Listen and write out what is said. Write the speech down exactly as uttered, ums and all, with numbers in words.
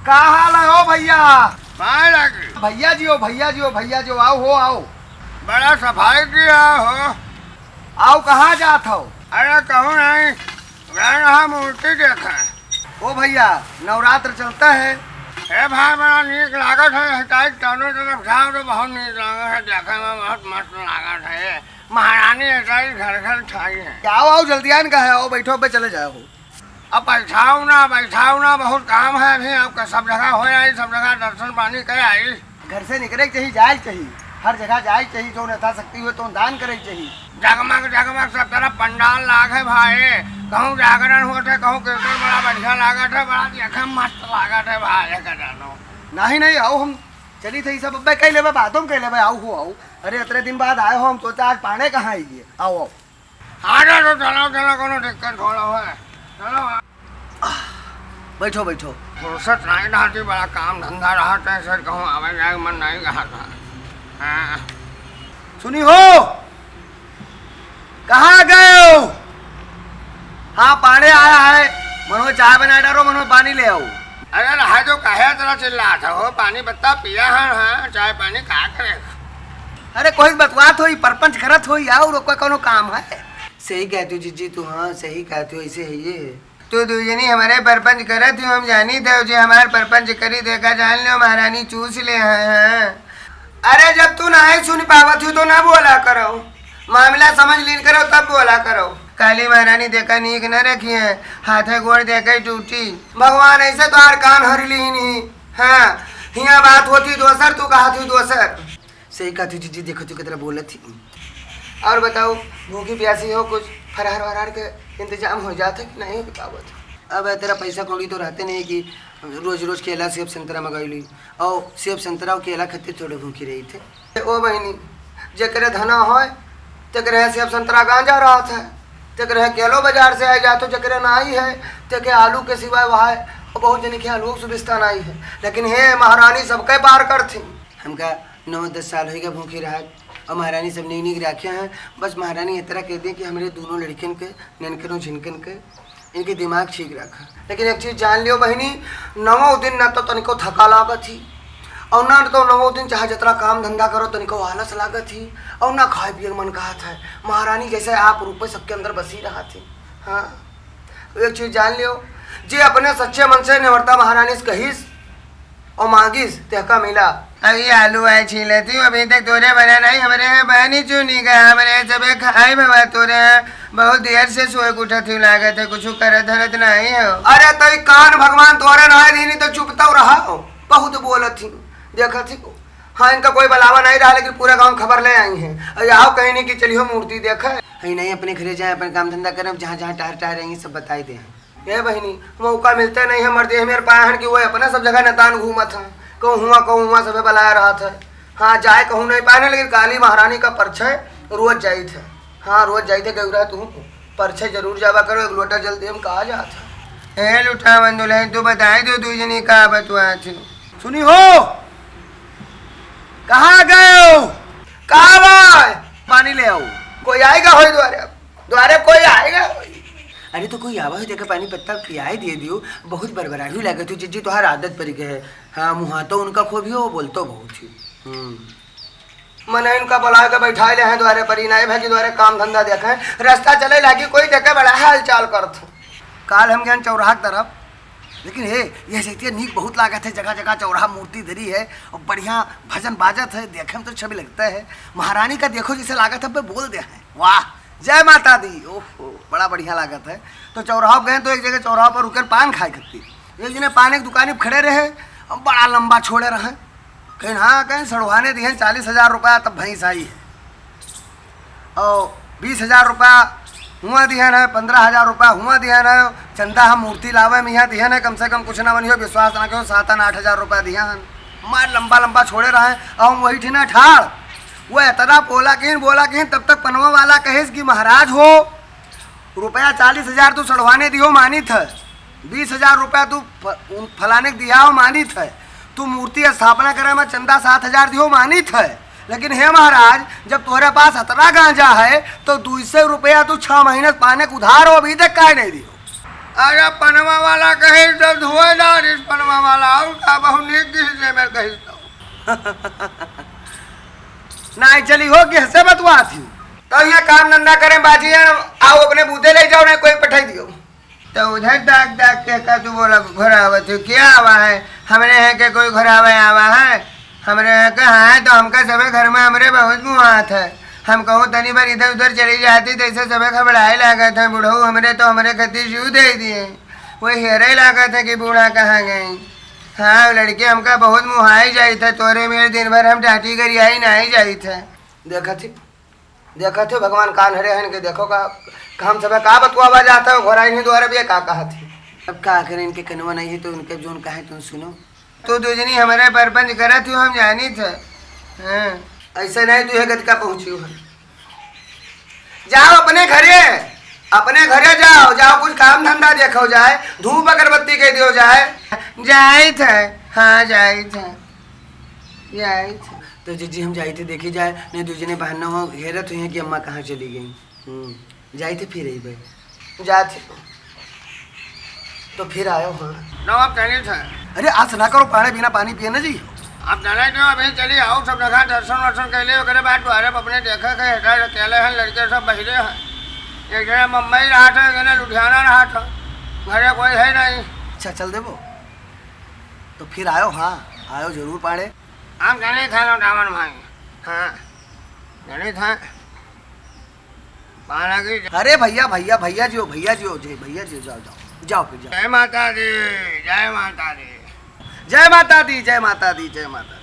का हाल है हो भइया? पाए लागी। भइया जी हो, भइया जी हो, भइया जी हो, आओ हो, आओ। बड़ा सफाई किया हो। आओ, कहाँ जात हो? अरे कहूँ नहीं, गए रहा मूर्ति देखे। ओ भइया, नवरात्र चलता है। ए भाई, बड़ा नीक लागत है, हटाई चारों तरफ जाओ तो बहुत नीक लागत है, देखे में बहुत मस्त लागत है। महारानी हटाई घर घर छाई है। आओ, आओ, जल्दी आन का है, आओ बैठो, अबे चले जाओ। अब बैठाओ ना, बैठाओ ना, बहुत काम है अभी आपका, सब जगह हो आई, सब जगह दर्शन पानी कर आई। घर से निकले के चाहिए, जाए के चाहिए, हर जगह जाए के चाहिए, जो यथाशक्ति हुए तो दान करे के चाहिए। जगमग जगमग सब तरफ पंडाल लाग है भाई, कहूँ जागरण होत है, कहूँ कीर्तन, बड़ा बढ़िया लागत है, बड़ा देखे मस्त लागत है भाई, का जानो। नहीं, नहीं, आओ हम चली थे, ई सब अब्बे कह लेबे, बातों में कह लेबे, आओ हो, आओ। अरे इतने दिन बाद आए हो, हम सोचा आज पाने कहाँ आइए, आओ, आओ। आ जा तो चलो, चलो, कोनो दिक्कत थोड़ा है। चलो। बैठो, बैठो। फुर्सत नहीं रहती, बड़ा काम धंधा रहता है, सर, कहूँ आवे जाए मन नहीं रहता। हाँ। सुनी हो, कहाँ गए हो? हाँ, पानी आया है, मनो चाय बना डालो, मनो पानी ले आओ। अरे रहा जो काहे इतना चिल्लात हो, पानी पत्ता पिया है, हाँ, चाय पानी का करेगा? अरे कोई बतवात होई, परपंच करत होई, और कोई कोनो काम है? सही कहती हो जीजी तू, हाँ सही कहती हो, ऐसे है ये। तू दुई जनी हमारे परपंच करत हो, हम जानी थे जे हमार परपंच करी, देखा जान लो महारानी चूस ले हैं, हाँ। अरे जब तू नहीं सुन पावत हो तो ना बोला करो, मामला समझ लीन करो तब बोला करो। काली महारानी देखा नीक न रखी है, हाथे गोड़ देखे टूटी। भगवान ऐसे तो आर कान हर लीन ही। हाँ, हियाँ बात होती दोसर, तू कहत हो दोसर। सही कहत हो जीजी, देखो तू कितना बोलत ही। और बताओ, भूखी प्यासी हो, कुछ फरहर वरहर के इंतजाम हो जात है कि नहीं हो पावत? अब तेरा पैसा कौड़ी तो रहते नहीं कि रोज रोज केला सेब संतरा मंगाई ली, और सेब संतरा और केला खातिर थोड़े भूखी रही थे। ओ बहिनी, जेकरे धना होय, तेकरे सेब संतरा गांजा रहत है, तेकरे केलो बाजार से आए जात हो, जेकरे नाई है, तेके आलू के सिवाय वहाँ, और बहुत जने के आलू सुविस्ता नाई है। लेकिन हे महारानी, सबके पार करथिन। हमका नौ दस साल होइगा भूखी रहत, और महारानी सब नीक नीक राखे हैं। बस महारानी इतना कह दे कि हमरे दोनों लड़कन के, ननकनों झिनकन के, इनके दिमाग ठीक रखा। लेकिन एक चीज जान लियो बहिनी, नवो दिन ना तो तनिको थका लागत ही, और ना तो नवो दिन चाहे जितना काम धंधा करो तनिको आलस लागत ही, और ना खाए पिए मन कहत है। महारानी जैसे आप रूपे सबके अंदर बसी रहत ही। हाँ, एक चीज जान लियो, जे अपने सच्चे मन से नेवरता महारानी से कहिस और मांगिस, तेहका मिला। अभी आलू आए छीले थी, अभी तक तोरे बना नहीं, हमरे यहाँ पानी चूनी का, हमरे सबे खाए बाबा तोरे। बहुत देर से सोए के उठत ही लागत है, कुछ करत धरत नहीं हो। अरे तई कान भगवान तोरे ना दीनी तो चुप तो रहा हो, बहुत बोलत ही, देखत ही। हाँ, इनका कोई बुलावा नहीं रहा, लेकिन पूरा गांव खबर ले आई है। अरे आओ कहीं नहीं कि चलियो मूर्ति देखे। है नहीं, अपने घरे जाए, अपन काम धंधा करें, जहाँ जहाँ टहर टहर रही सब बताई दे हैं। ए बहिनी, मौका मिलते नहीं है मर्दे, हमें पाए हन कि वो अपना सब जगह नतान घूमत हैं, कहूँ हुआ कहूँ हुआ सबे बलाया रहत है। हाँ, जाए कहूँ नहीं पाए, लेकिन काली महारानी का परछाई रोज जाइत है। हाँ, रोज जाइत है, गौरा तू परछाई जरूर जावा करो, एक लोटा जल दे, हम कहा जात है। ए लुटावन दुल्हन, तू बताई दो दुई जनी का बतुआ थी। सुनी हो, कहाँ गए हो? का बा? पानी ले आओ। कोई आएगा होई द्वारे? द्वारे कोई आएगा होई? अरे तो कोई आवा है, देखा पानी पत्ता पियाए दिए दियो। बहुत बरबराही लागत हो जीजी, तोहार आदत पड़ गए है। हाँ, मुहा तो उनका खूब ही हो, बोलतो बहुत ही। हम्म। मने इनका बुला के बैठा ले हैं द्वारे पर, ही नहीं भाई द्वारे काम धंधा देखे, रास्ता चले लागी कोई देखे बड़ा हाल चाल करत। काल हम गए चौराहा की तरफ, लेकिन हे, यह जैतिया नीक बहुत लागत है, जगह जगह चौराहा मूर्ति धरी है और बढ़िया भजन बाजत है, देखे में तो अच्छा भी लगता है। महारानी का देखो जैसे लागत है, बोल दे है, वाह, जय माता दी, ओहो, बड़ा बढ़िया लागत है। तो चौराहा गए तो एक जगह चौराहा पर रुके पान खाए खातिर, एक जने पान एक दुकानी पर खड़े रहे, और बड़ा लंबा छोड़े रहे, कहीं हाँ कहीं सड़वाने दिए चालीस हजार रुपया, तब भैंस आई है। और बीस हजार रुपया हुआ दिहन है, पन्द्रह हजार रुपया हुआ दिहन है, चंदा हम मूर्ति लावे में यहाँ दिहन है, कम से कम कुछ ना बनियो, विश्वास ना करो, सात आठ हजार रुपया दिहन। मार लंबा लंबा छोड़े रहे, और हम वही ठिना ठाड़, वो इतना बोला किन, बोला किन, तब तक पनवा वाला कहिस कि महाराज हो, रुपया चालीस हजार तू सड़वाने दियो मानित है, बीस हजार रुपया तू फ-, उन फलाने के दिया हो मानित है, तू मूर्ति स्थापना करे में चंदा सात हजार दियो मानित है, लेकिन हे महाराज, जब तोहरे पास अतना गांजा है तो दो सौ रुपया तू छह महीने से पाने के उधार हो, अभी तक काहे नहीं दियो? अरे पनवा वाला कहे तो धुआंधार इस पनवा वाला, और का बहुत नीक किसी से मैं कही तो। नाहीं चली हो कि हंसे बतुआ थी। तो ये काम धंधा करें बाजी है, आओ अपने बूते ले जाओ, नहीं कोई पठाई दियो। तो उधर ताक ताक के का तू बोला घोरावत हो, क्या आवा है? हमरे हैं के कोई घोरावे आवा है? हमरे हैं के हाँ, तो हमका सबे घर में हमरे बहुत मुहात है। हम कहूँ तनी बार इधर उधर चली जाती, तो ऐसे सबे घबराए लागत है। बुढ़ऊ हमरे तो हमरे खातिर जीव दे दिए, वो हेरे लागत है कि बूढ़ा कहाँ गई। हाँ, लड़के हमका बहुत मुहाई जाइत है, तोरे मेरे दिन भर हम डांटी गरियाई नाहीं जाइत है। देखा थी, देखा थी भगवान कान हरे हैं इनके, देखो का, का हम सबे का बतुआवा जाता है, घोड़ा इन्हीं द्वारा भी का कहा थी। अब का करें, इनके कनवा नहीं है तो उनके जोन कहे तुम सुनो। तू दुजनी हमरे परपंच करत हो, हम जानी थे। हाँ। ऐसे नहीं तू है गत का पहुँची हो। जाओ अपने घरे, अपने घरे जाओ, जाओ कुछ काम धंधा देखो जाए, धूप अगरबत्ती के दियो जाए। जाइत है, हाँ जाइत है, जाइत है। तो जीजी हम जाइत है देखी जाए, नहीं दुजने बहन हो घेरत हुई हैं कि अम्मा कहाँ चली गई। हम्म, जाइत है फिर अइबे। जात है। तो फिर आयो, हाँ। लो, आप जानित है। अरे, आस ना करो, पाड़े बिना पानी पिए ना जी। आप जानित हो, अभी चली आओ, सब जगह दर्शन वर्शन कर ले, ओकरे बाद द्वारे पर अपने देखे के हेटा अकेले हैं, लड़के सब बहिरे हैं। एक जने मुंबई रहा था, एक जने लुधियाना रहा था, घरे कोई है नहीं। अच्छा, चल देबो। तो फिर आयो, हाँ, आयो जरूर पाड़े। आप जानित है लौटावन भाई, हाँ, जानित है। पाना की अरे भैया, भैया, भैया जी हो, भैया जी हो, जय भैया जी, जाओ, जाओ, जाओ फिर जाओ। जय माता दी, जय माता दी। जय माता दी, जय माता दी, जय माता दी।